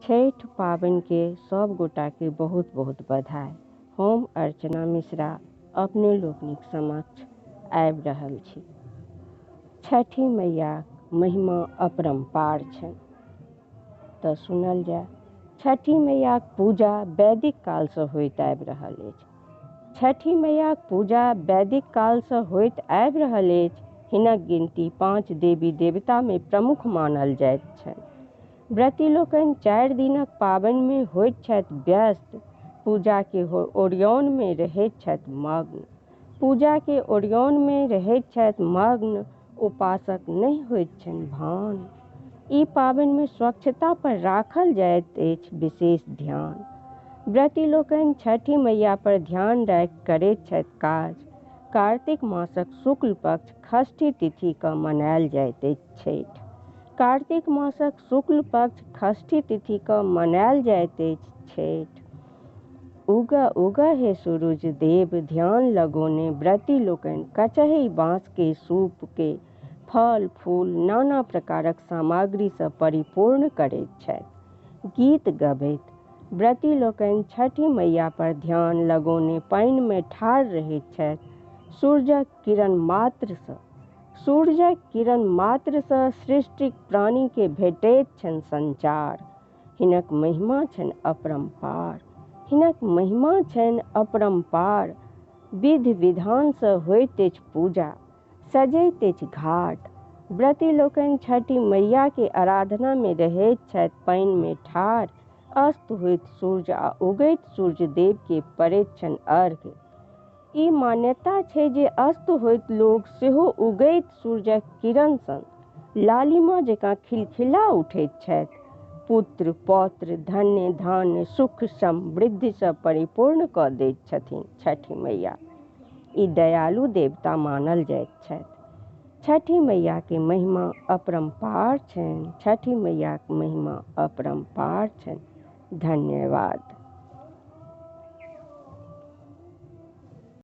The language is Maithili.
छठि पाबनिके सब गोटाके बहुत बहुत बधाई। हम अर्चना मिश्रा अपने लोकनिक समक्ष आबि रहल छी। छठि मैयाक महिमा अपरम्पार छनि। तऽ सुनल जाय। छठि मैयाक पूजा वैदिक कालसँ होइत आबि रहल अछि। छठि मैयाक पूजा वैदिक कालसँ होइत आबि रहल अछि। हिनक गिनती 5 देवी देवतामे प्रमुख मानल जाइत छनि। व्रती लोकनि 4 दिनक पाबनिमे होइत छथि व्यस्त, पूजाके ओरियानमे रहैत छथि मग्न। पूजाके ओरियानमे रहैत छथि मग्न, उपासक नहि होइत छनि भान। ई पाबनिमे स्वच्छता पर राखल जाइत अछि विशेष ध्यान। व्रती लोकनि छठि मैया पर ध्यान राखि करैत छथि काज। कार्तिक मासक शुक्ल पक्ष षष्ठी तिथिके मनायल जाइत अछि छठि। कार्तिक मासक शुक्ल पक्ष षष्ठी तिथिके मनायल जाइत अछि छठि। उग उग हे सूरज देव ध्यान लगौने व्रती लोकनि कचही बाँसके सूपके फल फूल नाना प्रकारक सामग्रीसँ परिपूर्ण करैत छथि। गीत गबैत व्रती लोकनि छठि मैया पर ध्यान लगौने पानिमे ठाढ़ रहैत छथि। सूरजक किरण मात्रसँ सूरजक किरण मात्रसँ सृष्टिक प्राणीके भेटैत छनि संचार। हिनक महिमा छनि अपरम्पार। हिनक महिमा छनि अपरम्पार। विधि विधानसँ होइत अछि पूजा, सजैत अछि घाट। व्रती लोकनि छठि मैयाके आराधनामे रहैत छथि पानिमे ठाढ़। अस्त होइत सूर्य आ उगैत सूर्य देवके पड़ैत छनि अर्घ्य। ई मान्यता छै जे अस्त होइत लोक सेहो उगैत सूर्यक किरण सन लालिमा जकाँ खिलखिला उठैत छथि। पुत्र पौत्र धन्य धान्य सुख समृद्धिसँ परिपूर्ण कऽ दैत छथिन छठि मैया। ई दयालु देवता मानल जाइत छथि। छठि मैयाके महिमा अपरम्पार छनि। छठि मैयाक महिमा अपरम्पार छनि। धन्यवाद।